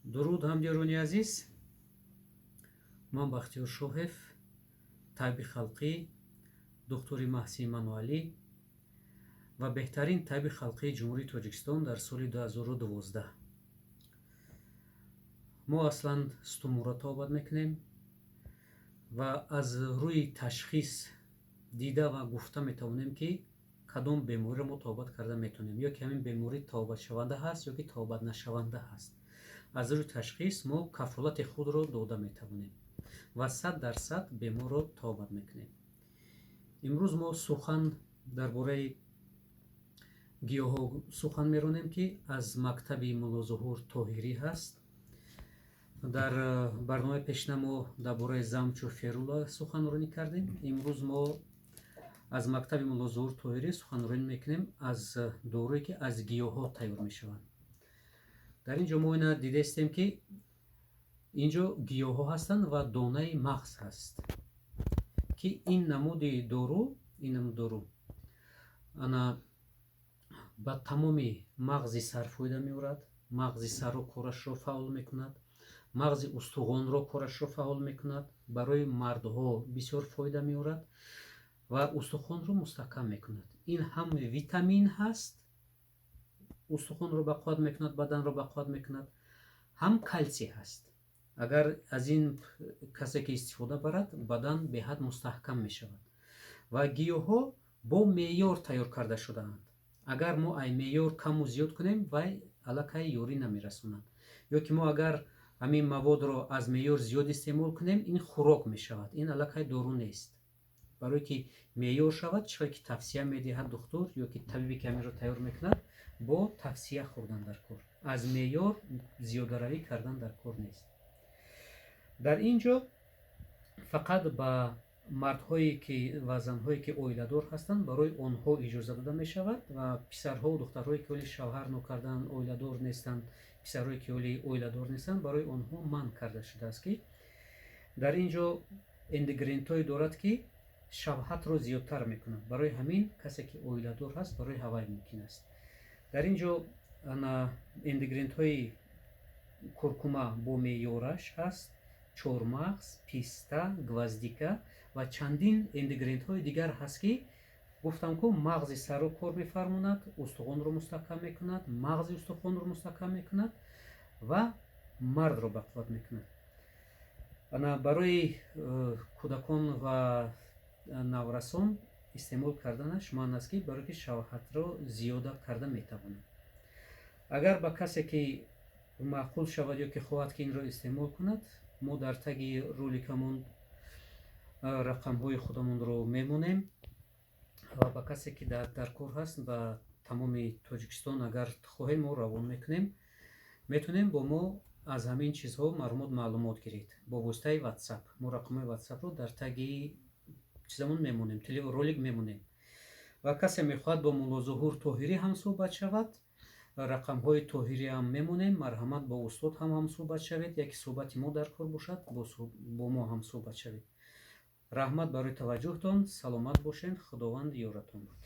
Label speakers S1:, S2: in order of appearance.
S1: Дуруд, ҳамдиёрони азиз! Ман Бахтиёр Шоҳев, табиби халқӣ, духтури маҳси мануалӣ ва беҳтарин табиби халқии Ҷумҳурии Тоҷикистон дар соли 2012. Мо аслан стумура табобат мекунем ва аз рӯи ташхис дида ва гуфта метавонем, ки кадом бемориро мо табобат карда метавонем, ё ки ҳамин беморӣ табобатшаванда ҳаст, ё ки табобатнашаванда ҳаст. Аз рӯи ташхис мо кафолати худро дода метавонем ва 100% беморро табобат мекунем. Имрӯз мо сухан дар бораи гиёҳҳо сухан меронем, ки аз мактаби Муллозуҳур Тоҳирӣ ҳаст. Дар барномаи пешина мо дар бораи замчу ферула суханронӣ кардем. Имрӯз мо аз мактаби Муллозуҳур Тоҳирӣ суханронӣ мекунем аз доруе, ки аз гиёҳҳо тайёр мешаванд. Дар ин ҷо мо ина дидаистем, ки ин ҷо гиёҳҳо ҳастанд ва донаи мағз ҳаст, ки ин намуди дору, ин намуди дору ана ба тамоми мағзи сар фоида меорад, мағзи сарро корашро фаъол мекунад, мағзи устухонро корашро фаъол мекунад, барои мардҳо бисёр фоида меорад ва устухонро мустаҳкам мекунад. Ин ҳам витамин ҳаст, устухонро бақувват мекунад, баданро бақувват мекунад, ҳам калсий ҳаст. Агар аз ин касе ки истифода барад, бадан беҳад мустаҳкам мешавад. Ва гиёҳҳо бо меъёр тайёр карда шудаанд. Агар мо ай меъёр каму зиёд кунем, вай аллакай ёрӣ намерасонад, ё ки мо агар ҳамин маводро аз меъёр зиёд истеъмол кунем, ин хӯрок мешавад, ин аллакай дору нест. Барое ки меъёр шавад, чӣ ки тавсия медиҳад духтур ё ки табибе, ки ҳаминро тайёр мекунад, бо тавсия хӯрдан дар кор, аз меъёр зиёдаравӣ кардан дар кор нест. Дар ин ҷо фақат ба мардҳое ки ва занҳое, ки оиладор ҳастанд, барои онҳо иҷоза дода мешавад ва писарҳову духтарҳое, ки ҳоли шавҳар нокардаанд, оиладор нестанд, писарҳое, ки ҳоли оиладор нестанд, барои онҳо манъ карда шудааст. Ки дар ин ҷо ингредиентҳое дорад, ки шавҳатро зиёдтар мекунад. Барои ҳамин касе, ки оиладор ҳаст, барои ҳавай мумкин аст. Дар ин ҷо ана ингредиентҳои куркума бо меъёраш ҳаст, чормағз, писта, гвоздика ва чандин ингредиентҳои дигар ҳаст, ки гуфтам ку, мағзи сарро кор мефармонад, устухонро мустаҳкам мекунад, мағзи устухонро мустаҳкам мекунад ва мардро бақувват мекунад. Ана барои кӯдакон ва наврасон истеъмол карданаш манъ аст, ки барое ки шавҳатро зиёда карда метавонад. Агар ба касе ки маъқул шавад ё ки хоҳад, ки инро истеъмол кунад, мо дар таги роликамон рақамҳои худамонро мемонем ва ба касе ки дар кор ҳаст, ба тамоми Тоҷикистон агар хоҳем, мо равон мекунем. Метавонем бо мо аз ҳамин чизҳо марҳамат маълумот гиред бо воситаи WhatsApp. Мо рақамҳои WhatsAppро дар таги чизамон мемонем, ролик мемонем. Ва касе мехоҳад бо Муллозуҳур Тоҳирӣ ҳамсӯҳбат шавад, рақамҳои Тоҳирӣ ҳам мемонем. Марҳамат, бо устод ҳам ҳамсӯҳбат шавед, яке суҳбати мо дар кор бошад, бо мо ҳамсӯҳбат шавед. Раҳмат барои таваҷҷӯҳтон, саломат бошед, Худованд ёратон бод.